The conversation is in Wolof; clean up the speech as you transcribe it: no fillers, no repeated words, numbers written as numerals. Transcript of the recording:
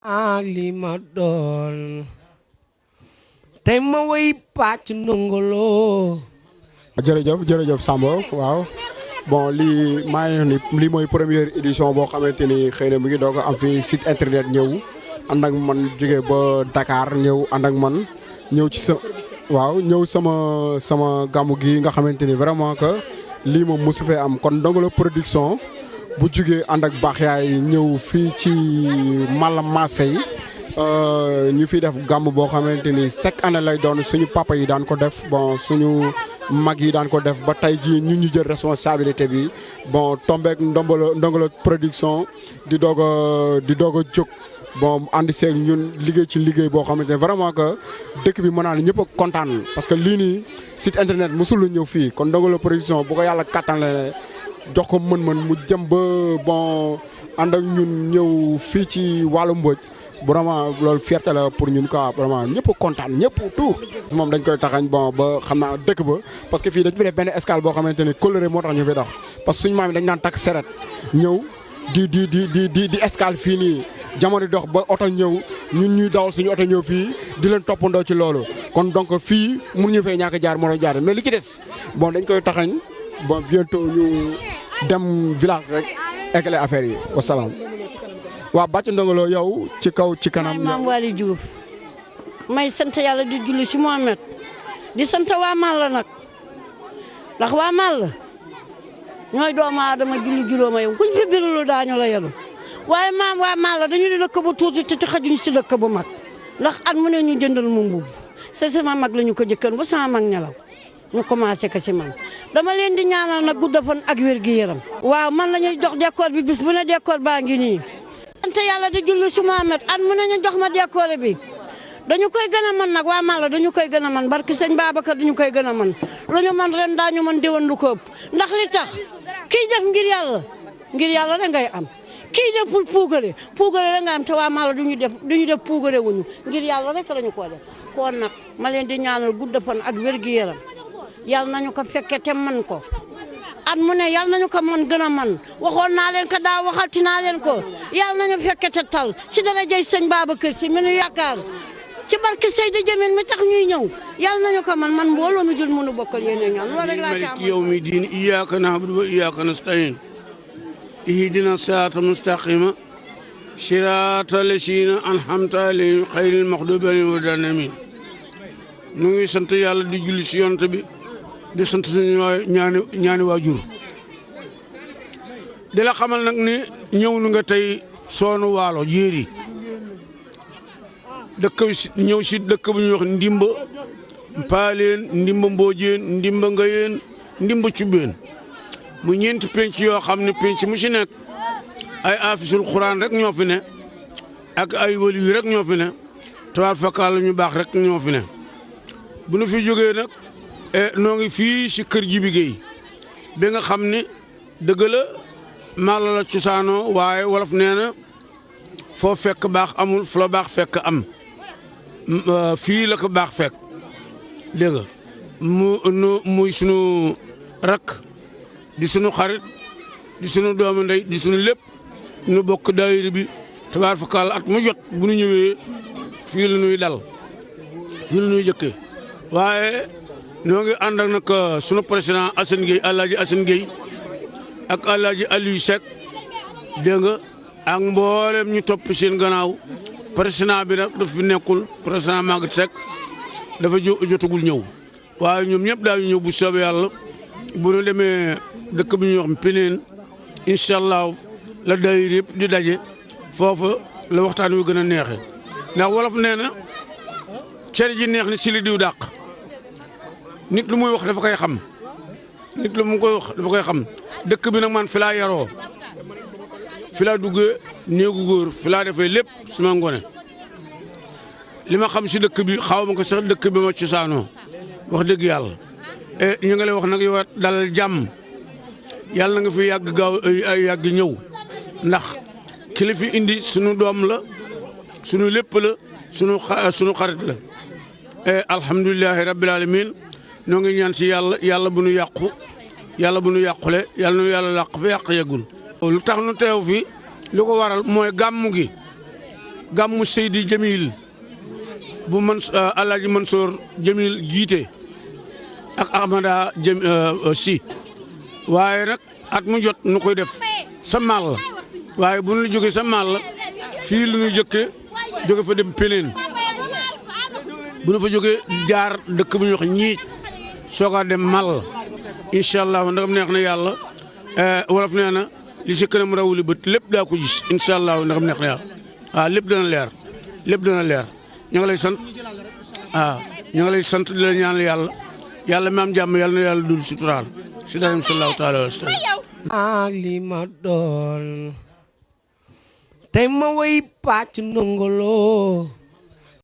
li ma doon tey ma way pàcc ndongolo. jërëjëf Samba waaw bon lii maa ngi ni lii mooy première édition boo xamante ni xëy na mu ngi doog a am fi site internet ñëw ànd ak man jóge ba Dakar ñëw ànd ak man ñëw ci waaw ñëw sama gàmmu gi nga xamante ni vraiment que lii moom mosu fee am kon Ndongo production bu jugee ànd ak baax yaay ñëw fii ci Malam Masey ñu fiy def gàmm boo xamante ni chaque année lay doon suñu papa yi daan ko def bon suñu mag yi daan ko def ba tey jii ñun ñu jël responsabilité bi bon tombeek Ndongo production di doog a jóg bon ànd seeg ñun liggéey ci liggéey boo xamante ne vraiment que dëkk bi mën naa ne ñëpp a kontaan parce que lii nii site internet mosul la ñëw fii kon Ndongo production bu ko yàlla kattan la jox ko mën-mën mu jëm ba bon ànd ak ñun ñëw fii ci wàllu Mbodj vraiment loolu fierté la pour ñun quoi vraiment ñëpp kontaan ñëpp tout. moom dañ koy taxañ bon ba xam naa dëkk ba parce que fii dañ fi def benn escale boo xamante ne coloré moo tax ñu fi dox parce que suñu maam yi dañ daan takk seret ñëw di escale fii nii jamono dox ba oto ñëw ñun ñuy dawal suñu oto ñëw fii di leen toppandoo ci loolu kon donc fii mun ñu fee ñàkk jaar moo doon jaar mais li ci des bon dañ koy taxañ bon bientôt ñu dem village rek eggale affaire yi wasalaam. waaw bàcc Ndongo yow ci kaw ci kanam. maam Waly Diouf may sant yàlla di julli si Mohamed di sant waa Malla nag ndax waa Malla ñooy doomu aadama julli juróoma yow kuñ fi biralu daañu la yelu waaye maam waa Malla dañu di dëkk bu tuuti te xajuñ si dëkk bu mag ndax at mu ne ñu jëndal mu mbubb c'est sama mag la ñu ko jëkkan ba sama mag ñelaw ñu commencé ko ci man dama leen di ñaanal nag gudd fan ak wér gi yaram. waaw man la ñuy jox décor bi bis bu ne décor baa ngi nii. sant yàlla di julli si Mohamed at mu ne ñu jox ma décor bi dañu koy gën a mën nag waa Malla dañu koy gën a mën barki sëñ Babacar dañu koy gën a mën lu ñu mën ren daañu mën déwén lu ko ëpp ndax li tax kiy def ngir yàlla da ngay am kii def pour puugare da nga am te waa Malla duñu def puugare wuñu ngir yàlla rek lañu ko def kon nag ma leen di ñaanal gudd fan ak wér gi yaram yàlla nañu ko fekke te mën ko at mu ne yàlla nañu ko mën gën a mën waxoon naa leen ko daa waxalti naa leen ko yàlla nañu fekke te tal ci darajay sëñ Babacar Si mi nu yaakaar ci barke Seydi Jamil mi tax ñuy ñëw yàlla nañu ko man mbooloo mi jul mënu bokkal yéen ñaan loolu rek laa ci am maliki yawmi diin iyyaka na'budu wa iyyaka nasta'in ihdina siraatal mustaqima siraatal laziina an'amta alayhim ghayril maghduubi alayhim wa lad-daalliin ñu ngi sant yàlla di julli si yonent bi di sant suñu ñaani waajur di la xamal nag ni ñëw nu nga tey soonu waalo jéeri dëkk ñëw si dëkk bu ñuy wax ndimba paaleen ndimba mboojeen ndimba ngayeen ndimba cubbeen mu ñeenti penc yoo xam ne penc mu si nekk ay afisul xuraan rek ñoo fi ne ak ay wali yu rek ñoo fi ne tawaar fakkaal la ñu baax rek ñoo fi ne bu nu fi jógee nag noo ngi fii si kër Jibi Gueye bi nga xam ne dëgg la Malla la cosaanoo waaye wolof nee na foo fekk baax amul fu la baax fekk am fii la ko baax fekk dégg nga muy sunu rakk di sunu xarit di sunu doomu ndey di sunu lépp nu bokk daayira bi tabaar fakal at mu jot bu nu ñëwee fii la ñuy dal fii la ñuy jëkkee waaye ñoo ngi ànd ak nag sunu président Assane Gueye Alaaji Assane Gueye ak Alaaji Aliou Seck dégg nga ak mboolem ñu topp seen gannaaw président bi nag dafa fi nekkul président Maguette Seck dafa jotagul ñëw waaye ñoom ñëpp daañu ñëw bu soobee yàlla bu ñu demee dëkk bi ñuy wax Péneen incha allah la daayira yëpp di daje foofa la waxtaan wi gën a neexee ndax wolof nee na cere ji neex ni si li diw dàq nit lu muy wax dafa koy xam nit lu mu koy wax dafa koy xam dëkk bi nag man fi laa yaroo fi laa duggee néegu góor fi laa defee lépp suma ngone li ma xam si dëkk bi xaw ma ko sax dëkk bi ma cosaanoo wax dëgg yàlla ñu ngi lay wax nag yow dalal jàmm yàlla na nga fi yàgg gaaw ay yàgg ñëw ndax ki la fi indi sunu doom la sunu lépp la sunu xarit la alhamdulilahi rabbil alamin noo ngi ñaan si yàlla bu nu yàqu yàlla bu nu yàqule yàlla nu yàlla làq fa yàq yeggul lu tax nu teew fi li ko waral mooy gàmmu gi gàmmu Seydi Jamil bu man Alaaji Mansour Jamil jiite ak Ahmada si waaye nag at mu jot nu koy def sa màll waaye bu nu jógee sa màll fii lu ñu jóge fa dem Péleen bu nu fa jógee jaar dëkk bu ñuy wax ñiij soogaa dem màll incha allah ndagam neex na yàlla wolof nee na li si kanam rawuli bët lépp daa ko gis incha allah ndagam neex na yàlla waaw lépp dana leer ñu ngi lay sant waaw ñu ngi lay sant di la ñaanal yàlla maam jàmm yàlla na yàlla dul suturaal si dañu sallallahu taala wa sallam ak li ma doon tey ma way pàcc ndongolo